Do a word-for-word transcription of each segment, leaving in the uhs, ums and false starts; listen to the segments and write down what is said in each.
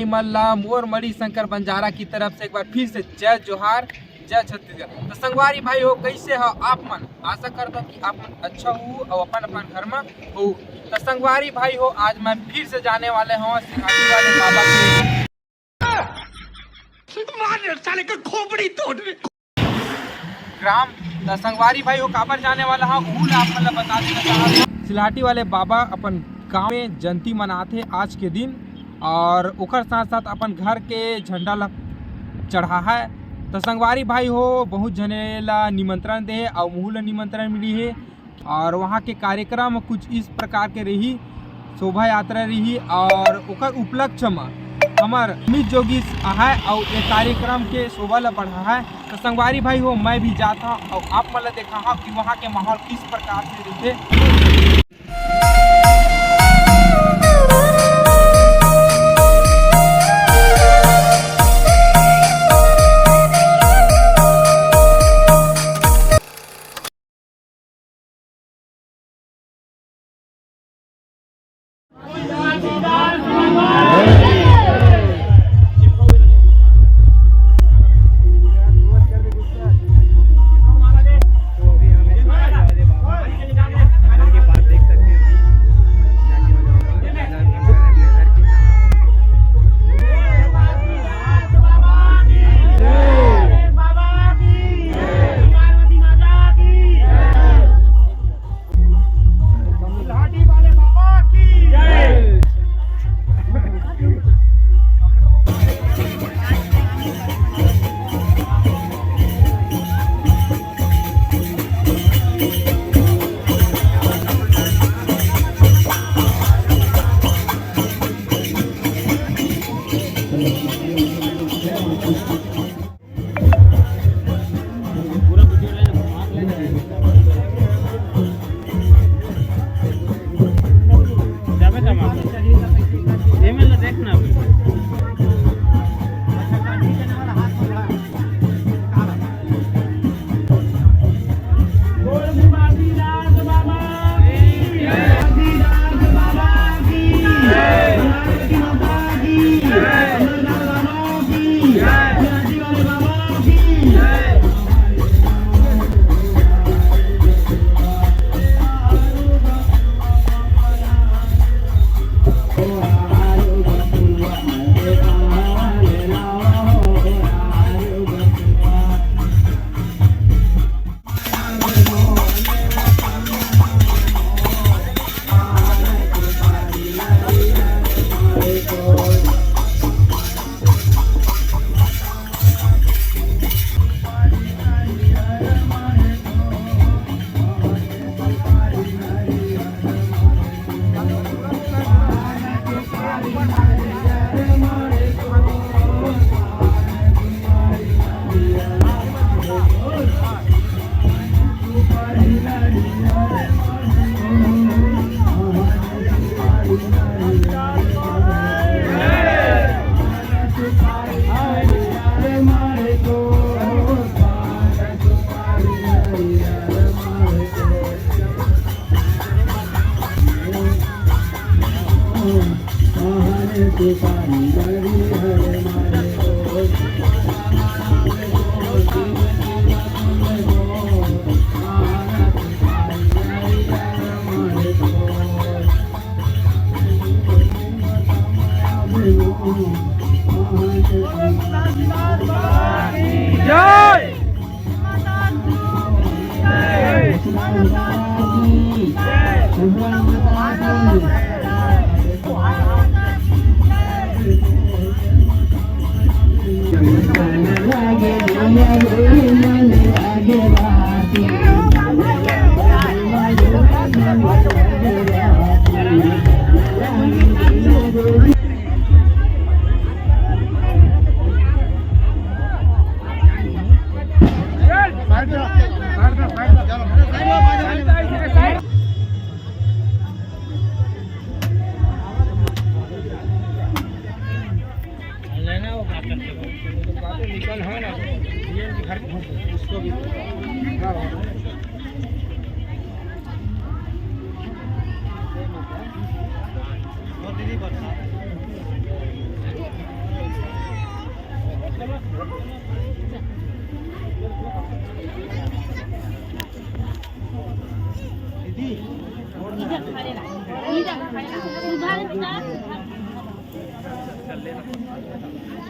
मन ला मोर मणिशंकर बंजारा की तरफ से एक बार फिर से जय जोहार, जय छत्तीसगढ़। तो संगवारी भाई हो, कैसे हो आप मन? आशा करता हूँ कि आप मन अच्छा हो और अपन अपन घर में हो। तो संगवारी भाई हो, आज मैं फिर से जाने वाले हूँ सिलहाटी वाले बाबा के मार साले का खोपड़ी तोड़। ग्राम। त संगवारी भाई हो, काबर जाने वाला हा, उहू ला आप मन ला बता देना चाहत हूँ। सिलहाटी वाले बाबा अपन गांव में जयंती मनाथे आज के दिन, और ओकर साथ साथ अपन घर के झंडा ला चढ़ा है। त संगवारी भाई हो, बहुत झने ला निमंत्रण दे हे और मुहू ला निमंत्रण मिली है। और वहाँ के कार्यक्रम कुछ इस प्रकार के रही, शोभा यात्रा रही और ओकर उपलक्ष्य म हमर अमित जोगी आहाय और ये कार्यक्रम के शोभा ला बढ़ाहाय। तो संगवारी भाई हो, मैं भी जात हूँ और आप मन ला देखाहूँ कि वहाँ के माहौल किस प्रकार से रहिथे।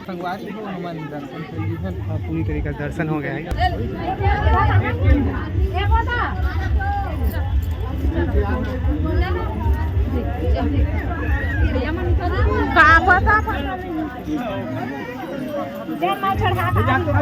संगवारी हो, हमन दर्शन कर लीहन। हाँ, पूरी तरीका से दर्शन हो गया है। का पता, पता नहीं।